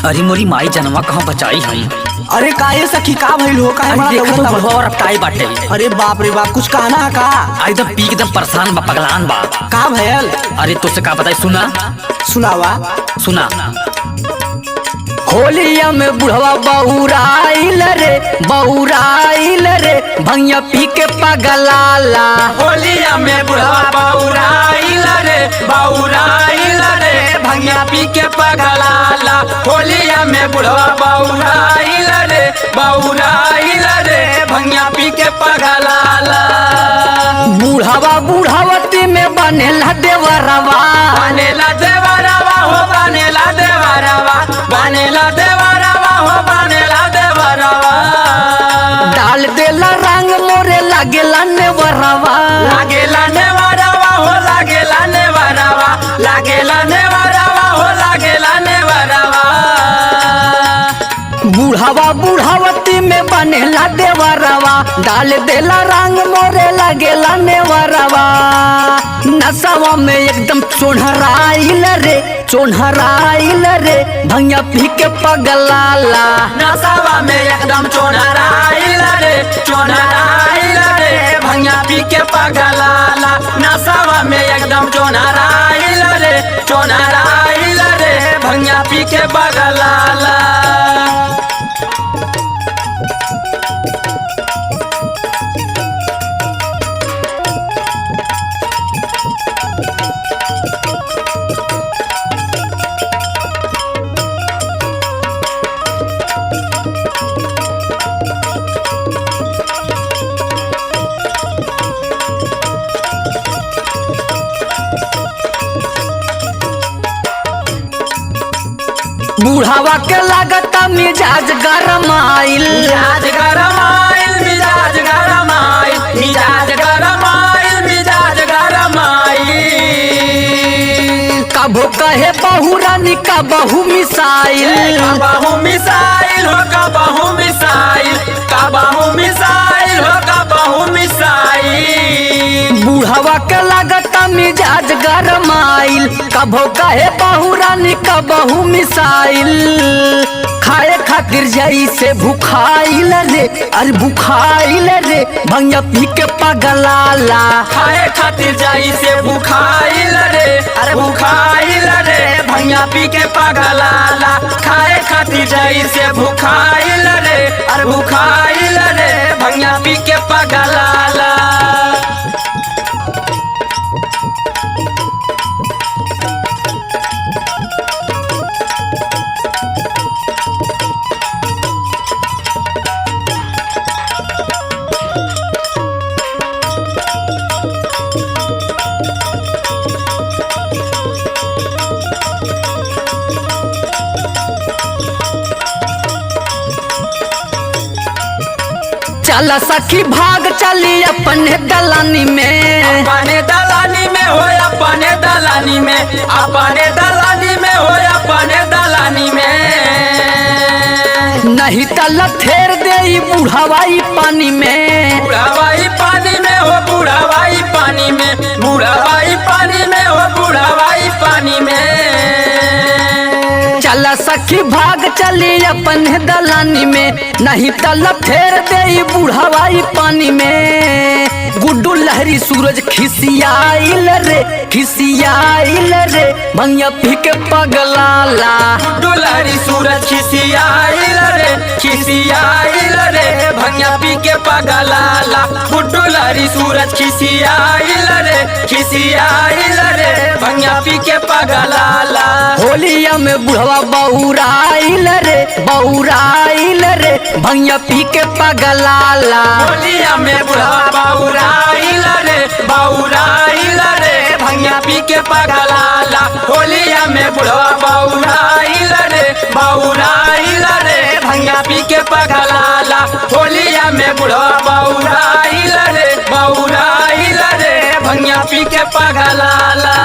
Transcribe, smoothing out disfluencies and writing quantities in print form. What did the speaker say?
अरे मोरी माई जनवा कहाँ बचाई हई। अरे काहे सखी का भइल हो? काहे अरे बड़ा देखा तो दौड़त आवत? बुढ़वा और अपटाई बाटे। अरे बाप रे बाप, कुछ कहना है का? एकदम पी एकदम परेशान बा, पगलान बा। का भयल? अरे तुझसे का बताई, सुना। सुनावा। सुना, होलिया में बुढ़वा बौराइल रे, बौराइल रे, भंगिया पी के पगलाला। होलिया में बुढ़वा बौराइल रे, बौराइल रे, भंगिया पी के पगलाला। होलिया में बुढ़वा बौराइल रे, बौराइल रे, भंगिया पी के पगलाला। बुढ़वा बुढ़ावती में बनेला देवरवा। बनेला देवरवा हो बनेला देवरवा, बनेला देवरवा हो बनेला देवरवा। डाल देला रंग मोरे लागेला नेवरवा। लागेला नेवरवा हो लागेला नेवरवा, लागेला नेवरवा हो लागेला नेवरवा। बुढ़ावा बुढ़ावती में बनेला देवरवा, डाल देला रंग मोरे लागेला नेवरवा। नशवा में एकदम चोन्हराइल रे, चोन्हराइल रे, भंगिया पी के पगलाला। नशवा में एकदम चोनहराइल रे, चोनहराइल रे, भंगिया पी के पगलाला। नशवा में एकदम चोनहराइल रे, चोनहराइल रे, भंगिया पी के पगलाला। बुढ़ावा के लागता मिजाज गरमाइल। मिजाज गरमाइल, मिजाज गरमाइल, मिजाज गरमाइल, मिजाज गरमाइल। कबो कहे बहु रानी का बहु मिसाइल। कबहू मिसाइल हो कबहू मिसाइल, कबहू मिसाइल हो कबहू मिसाइल। बुढ़ावा के लागता मिजाज गरमाइल, कबो कहे बहु रानी का बहु मिसाइल। खाए खातिर जैसे भूखाइल रे, अरे भूखाइल रे, भंगिया पी के पगलाला। खाए खातिर जाई से भूखाइल रे, अरे भूखाइल रे, भैया पी के पगलाला। खाए खातिर जाई से भूखाइल रे, अरे भूखाइल रे, भैया पी के पगलाला। चल सखी भाग चली अपने दलानी में। अपने दलानी में हो अपने दलानी में, अपने दलानी में हो अपने दलानी में। नहीं त लथेर दे बुढ़ावाई पानी में। बुढ़ावाई पानी में हो बुढ़ावाई पानी में, बुढ़ावाई पानी में हो बुढ़ावाई पानी में। चल सखी भाग चली अपने दलानी में, नहीं त लथेर दे बुढ़ावाई पानी में। गुड्डू लहरी सूरज खिसियाइल रे, खिसियाइल रे, भंगिया पी के पगलाला। दुलारी सूरज खिसियाइल रे, खिसियाइल रे, भंगिया पी के पगलाला। गुड्डुलारी सूरज खिसियाइल रे, खिसियाइल रे, भंगिया पी के पगलाला। होलिया में बुढ़वा बौराइल रे, बौराइल रे, भंगिया पी के पगलाला। होलिया में बुढ़वा बौराइल रे, बौराइल रे, भंगिया पी के पगलाला। होलिया में बुढ़वा बौराइल रे, बौराइल रे, भंगिया पी के पगलाला। होलिया में बुढ़वा बौराइल रे, बौराइल रे, भंगिया पी के पगलाला।